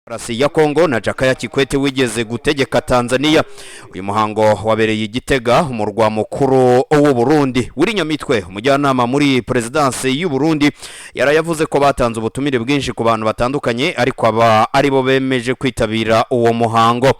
Demokarasi ya Kongo na Jakaya Kikwete wigeze gutegeka Tanzania. Uyu muhango wabereye i Gitega, umurwa mukuru w'u Burundi. Willy Nyamitwe, umujyanama muri perezidansi y'u Burundi, yarayavuze ko batanze ubutumire bwinshi ku bantu batandukanye, ariko aba aribo bemeje kwitabira uwo muhango.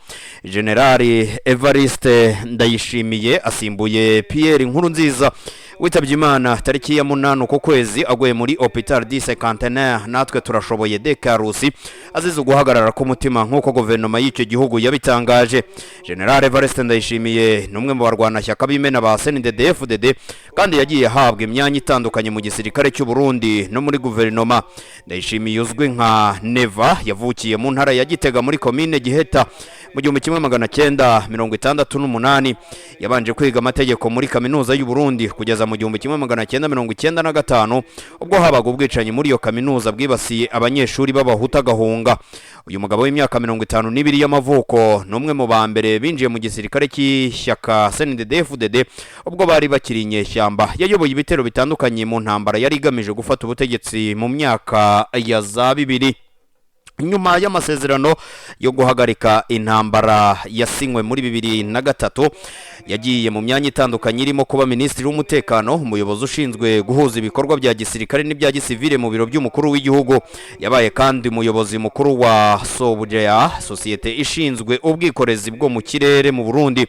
Generali Evariste Ndayishimiye asimbuye Pierre Nkurunziza witabye Imana tariki ya 8 uku kwezi, aguye muri Hôpital du Cinquantenaire natwe turashoboye de Karusi, azize uguhagarara k'umutima, nk'uko guverinoma y'icyo gihugu yabitangaje. General Evariste Ndayishimiye ni umwe mu barwanashyaka b'imena ba CNDD-FDD, kandi yagiye ahabwa imyanya itandukanye mu gisirikare cy'u Burundi no muri guverinoma. Ndayishimiye uzwi nka Neva yavukiye mu ntara ya Gitega muri komine Giheta mu 1968. Yabanje kwiga amategeko muri Kaminuza y'u Burundi kugeza mu 1995, ubwo habaga ubwicanyi muri iyo kaminuza bwibasiye abanyeshuri b'Abahutu, agahunga. Uyu mugabo w'imyaka 52 y'amavuko ni umwe mu ba mbere binjiye mu gisirikare cy'ishyaka CNDD-FDD ubwo bari bakiri inyeshyamba. Yayoboye ibitero bitandukanye mu ntambara yari igamije gufata ubutegetsi mu myaka ya za 2000. Nyuma y'amasezerano yo guhagarika intambara yasinywe muri 2003, yagiye mu myanya itandukanye irimo kuba minisitiri w'umutekano, umuyobozi ushinzwe guhuza ibikorwa bya gisirikare n'ibya gisivile mu biro by'umukuru w'igihugu. Yabaye kandi umuyobozi mukuru wa Sobujeya, sosiyete ishinzwe ubwikorezi bwo mu kirere mu Burundi.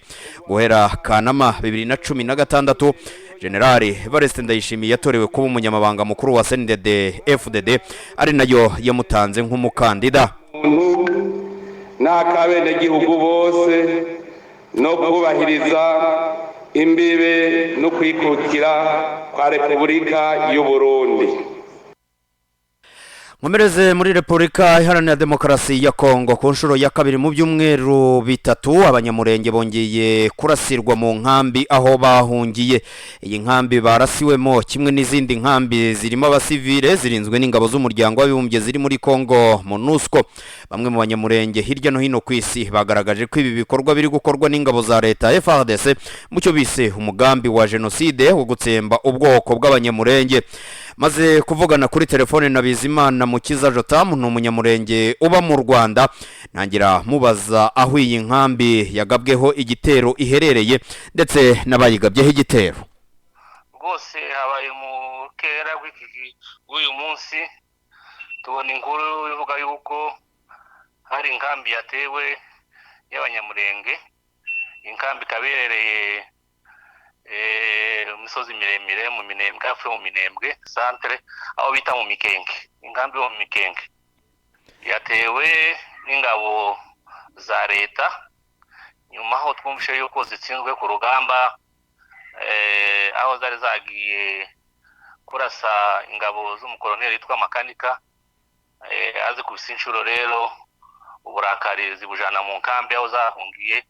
Guhera Kanama 2016, Generali Evariste Ndayishimiye yatorewe kuba umunyamabanga mukuru wa CNDD FDD, ari nayo yamutanze nk'umukandida. N'akabenegihugu bose no kubahiriza imbibe no kwikukira kwa Repubulika y'u Burundi. Nkomereze muri Repubulika Iharanira Demokarasi ya Kongo. Ku nshuro ya kabiri mu byumweru 3, Abanyamurenge bongeye kurasirwa mu nkambi aho bahungiye. Iyi nkambi barasiwemo, kimwe n'izindi nkambi zirimo abasivile, zirinzwe n'ingabo z'Umuryango w'Abibumbye ziri muri Kongo, MONUSCO. Bamwe mu Banyamurenge hirya no hino ku isi bagaragaje ko ibi bikorwa biri gukorwa n'ingabo za leta FARDC mu cyo bise umugambi wa jenoside wo gutsemba ubwoko bw'Abanyamurenge. Maze kuvugana kuri telefone na Bizimana Mukiza Jotamu, ni Umunyamurenge uba mu Rwanda, ntangira mubaza aho iyi nkambi yagabweho igitero iherereye ndetse n'abayigabyeho igitero. Rwose habaye mu kera rw'uyu munsi, tubona inkuru ivuga yuko hari inkambi yatewe y'Abanyamurenge. Inkambi ikaba iherereye mu misozi miremire mu Minembwe, hafi yo mu Minembwe centre, aho bita mu Mikenke. Inkambi yo mu Mikenke yatewe n'ingabo za leta, nyuma aho twumvise yuko zitsinzwe ku rugamba, aho zari zagiye kurasa ingabo z'umukoroneri witwa Makanika. Azikubise inshuro rero, uburakari zibujana mu nkambi aho zahungiye.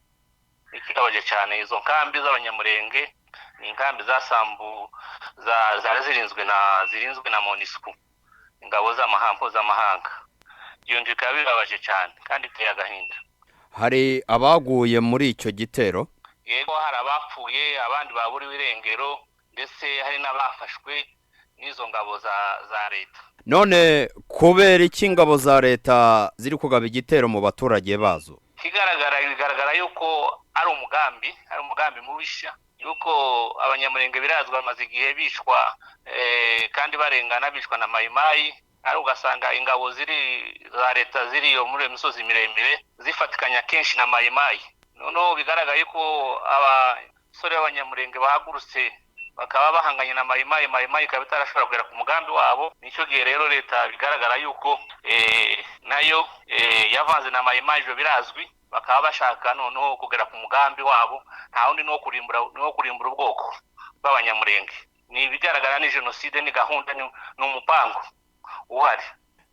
Ikibabaje cyane, izo nkambi z'Abanyamurenge ni inkambi zasambu zari zirinzwe na MONUSCO, ingabo z'amahanga, mpuzamahanga. Iyo nzu bikaba bibabaje cyane kandi biteye agahinda. Hari abaguye muri icyo gitero? Yego, hari abapfuye, abandi baburiwe irengero, ndetse hari n'abafashwe n'izo ngabo za leta. None kubera iki ingabo za leta ziri kugaba igitero mu baturage bazo? Ikigaragara, bigaragara yuko ari umugambi mubisha, yuko Abanyamurenge birazwi bamaze igihe bicwa kandi barengana, bicwa na Mayimayi, ariko ugasanga ingabo ziri za leta ziri iyo muri iyo misozi miremire zifatikanya kenshi na Mayimayi. Noneho bigaragaye ko abasore b'Abanyamurenge bahagurutse, bakaba bahanganye na Mayimayi, Mayimayi ikaba itarashobora kugera ku mugambi wabo. Nicyo gihe rero leta bigaragara yuko nayo yavanze na Mayimayi, ibyo birazwi, bakaba bashaka noneho kugera ku mugambi wabo. Nta wundi, ni uwo kurimbura ubwoko bw'Abanyamurenge. Ni ibigaragara, ni jenoside, ni gahunda, ni umupango uhari.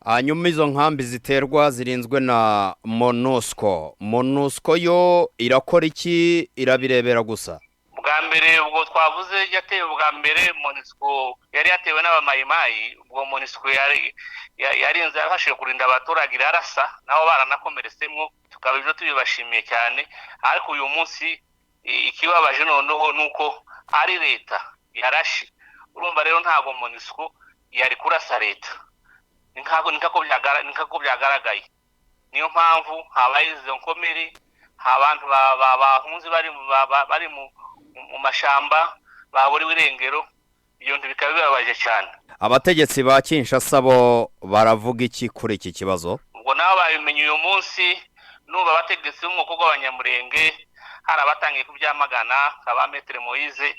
Hanyuma izo nkambi ziterwa zirinzwe na MONUSCO. MONUSCO yo irakora iki? Irabirebera gusa? Bwa mbere ubwo twavuze yatewe bwa mbere, MONUSCO yari yatewe n'Abamayimayi. Ubwo MONUSCO yari yarinze, yafashije kurinda abaturage, irarasa nabo baranakomeretsemo, tukaba ibyo tubibashimiye cyane. Ariko uyu munsi ikibabaje noneho ni uko ari leta yarashe. Urumva rero ntabwo MONUSCO yari kurasa leta, ni nkako byagaragaye. Niyo mpamvu habaye izo nkomere, abantu bahunze bari mu mashamba baburiwe irengero. Ibyo bintu bikaba bibabaje cyane. Abategetsi ba Kinshasa bo baravuga iki kuri iki kibazo? Ubwo nabo babimenye uyu munsi. Nuba abategetsi b'umwuka w'Abanyamurenge hari abatangiye kubyamagana nka ba Maître Moise,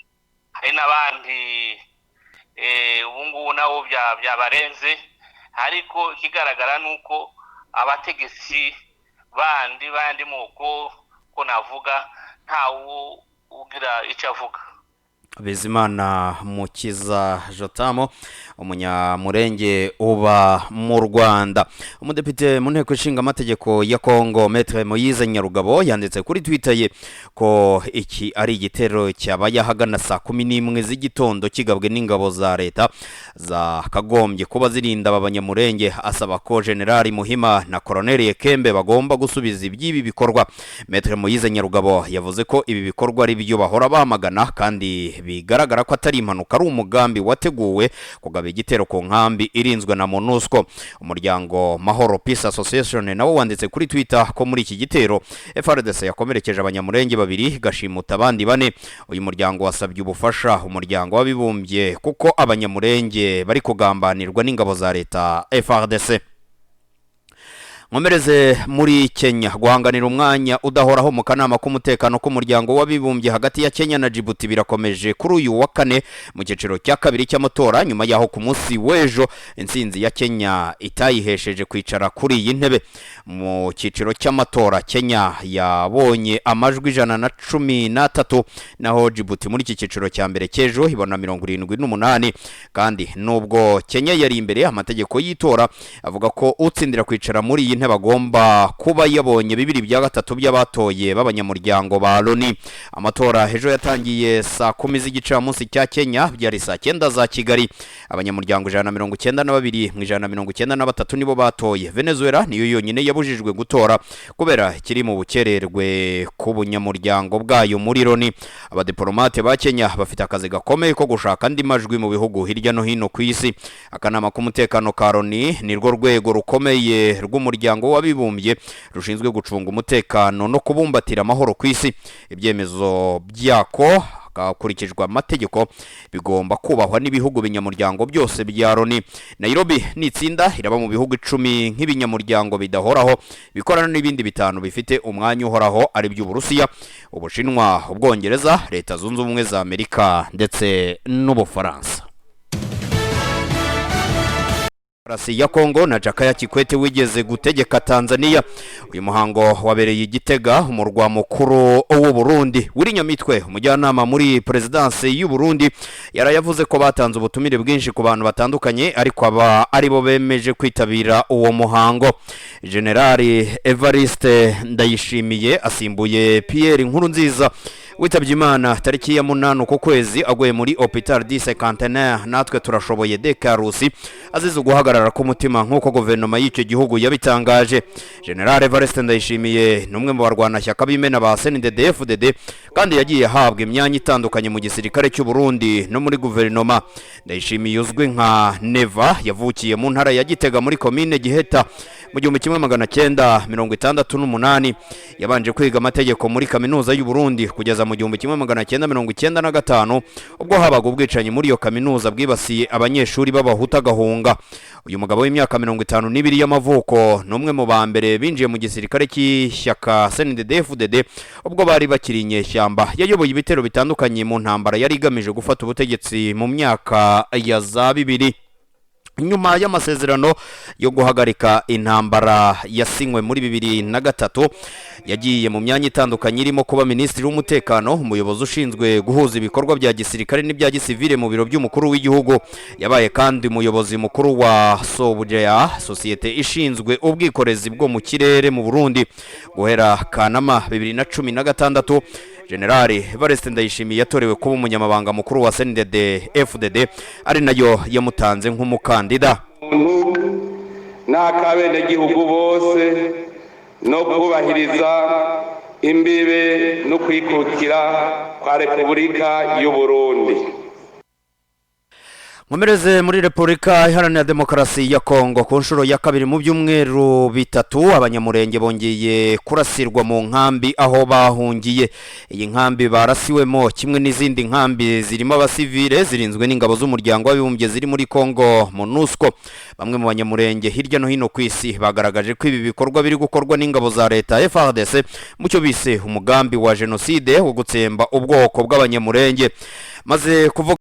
hari n'abandi ubu ngubu nabo byabarenze. Ariko ikigaragara ni uko abategetsi bandi moko ko navuga ntawe ugira icyo avuga. Bizimana Mukiza Jotamo, umunyamurenge uba mu Rwanda. Umudepite mu nteko ishinga amategeko ya Kongo Maître Moise Nyarugabo yanditse kuri Twitter ye ko iki ari igitero cyabaye ahagana saa 11 z'igitondo kigabwe n'ingabo za leta zakagombye kuba zirinda aba banyamurenge, asaba ko General Muhima na Colonel Ekembe bagomba gusubiza iby'ibi bikorwa. Maître Moise Nyarugabo yavuze ko ibi bikorwa ari byo bahora bamagana kandi bigaragara ko atari impanuka, ari umugambi wateguwe kugaba igitero ku nkambi irinzwe na MONUSCO. Umuryango Mahoro Peace Association nawo wanditse kuri Twitter ko muri iki gitero FARDC yakomerekeje abanyamurenge 2 gashimuta abandi 4. Uyu muryango wasabye ubufasha umuryango w'abibumbye kuko abanyamurenge bari kugambanirwa n'ingabo za leta FARDC. Nkomereze muri Kenya. Guhanganira umwanya udahoraho mu kanama k'umutekano k'umuryango w'abibumbye hagati ya Kenya na Djibouti birakomeje kuri uyu wa kane mu cyiciro cya kabiri cy'amatora, nyuma yaho ku munsi w'ejo intsinzi ya Kenya itayihesheje kwicara kuri iyi ntebe. Mu cyiciro cy'amatora Kenya yabonye amajwi 113, naho Djibouti muri iki cyiciro cya mbere cy'ejo ibona 78. Kandi nubwo Kenya yari imbere, amategeko y'itora avuga ko utsindira kwicara muri iyi ntebe bagomba kuba yabonye 2/3 by'abatoye b'abanyamuryango ba Loni. Amatora ejo yatangiye saa 10 z'igicamunsi cya Kenya, byari saa 9 za Kigali. Abanyamuryango 192 mu 193 nibo batoye. Venezuela niyo yonyine yabujijwe gutora kubera kiri mu bukererwe ku bunyamuryango bwayo muri Loni. Abadiplomate ba Kenya bafite akazi gakomeye ko gushaka andi majwi mu bihugu hirya no hino ku isi. Akanama k'umutekano ka Loni nirwo rwego rukomeye rw'umuryango w'abibumbye rushinzwe gucunga umutekano no kubumbatira amahoro ku isi. Ibyemezo byako hakurikijwe amategeko bigomba kubahwa n'ibihugu binyamuryango byose bya Loni. Nairobi ni itsinda iraba mu bihugu 10 nk'ibinyamuryango bidahoraho bikorana n'ibindi 5 bifite umwanya uhoraho, ari by'Uburusiya, Ubushinwa, Ubwongereza, Leta Zunze Ubumwe za Amerika ndetse n'Ubufaransa. Ya Kongo na Jakaya Kikwete wigeze gutegeka Tanzania. Uyu muhango wabereye Igitega, umurwa mukuru w'u Burundi. Willy Nyamitwe, umujyanama muri presidence y'u Burundi, yarayavuze ko batanze ubutumire bwinshi ku bantu batandukanye, ariko aba aribo bemeje kwitabira uwo muhango. General Evariste Ndayishimiye asimbuye Pierre Nkurunziza witabye Imana tariki ya 8 ku kwezi aguye muri Hôpital du Cinquantenaire natwe turashoboye de Karusi azize guhagarara k'umutima nk'uko guverinoma y'icyo gihugu yabitangaje. General Evariste Ndayishimiye ni umwe mu barwanashyaka b'imena ba CNDD-FDD kandi yagiye ahabwa imyanya itandukanye mu gisirikare cy'u Burundi no muri guverinoma. Ndayishimiye uzwi nka Neva yavukiye mu ntara ya Gitega muri komine Giheta mu 1968. Yabanje kwiga amategeko muri kaminuza y'u Burundi kugeza mu 1995 ubwo habaga ubwicanyi muri iyo kaminuza bwibasiye abanyeshuri b'abahutu agahunga. Uyu mugabo w'imyaka 52 y'amavuko ni umwe mu ba mbere binjiye mu gisirikare cy'ishyaka CNDD-FDD ubwo bari bakiri inyeshyamba. Yayoboye ibitero bitandukanye mu ntambara yari igamije gufata ubutegetsi mu myaka ya za 2000. Nyuma y'amasezerano yo guhagarika intambara yasinywe muri 2003, yagiye mu myanya itandukanye irimo kuba minisitiri w'umutekano, umuyobozi ushinzwe guhuza ibikorwa bya gisirikare n'ibya gisivile mu biro by'umukuru w'igihugu. Yabaye kandi umuyobozi mukuru wa Sobujeya, sosiyete ishinzwe ubwikorezi bwo mu kirere mu Burundi. Guhera Kanama 2016, General Evariste Ndayishimiye yatorewe kuba umunyamabanga mukuru wa CNDD-FDD, ari nayo yamutanze nk'umukandida. N'akabenegihugu bose no kubahiriza imbibe no kwikukira kwa Repubulika y'u Burundi. Nkomereze muri Repubulika Iharanira Demokarasi ya Kongo. Ku nshuro ya kabiri mu byumweru 3, Abanyamurenge bongeye kurasirwa mu nkambi aho bahungiye. Iyi nkambi barasiwemo, kimwe n'izindi nkambi zirimo abasivile, zirinzwe n'ingabo z'Umuryango w'Abibumbye ziri muri Kongo, MONUSCO. Bamwe mu Banyamurenge hirya no hino ku isi bagaragaje ko ibi bikorwa biri gukorwa n'ingabo za leta FARDC mu cyo bise umugambi wa jenoside wo gutsemba ubwoko bw'Abanyamurenge. Maze kuvuga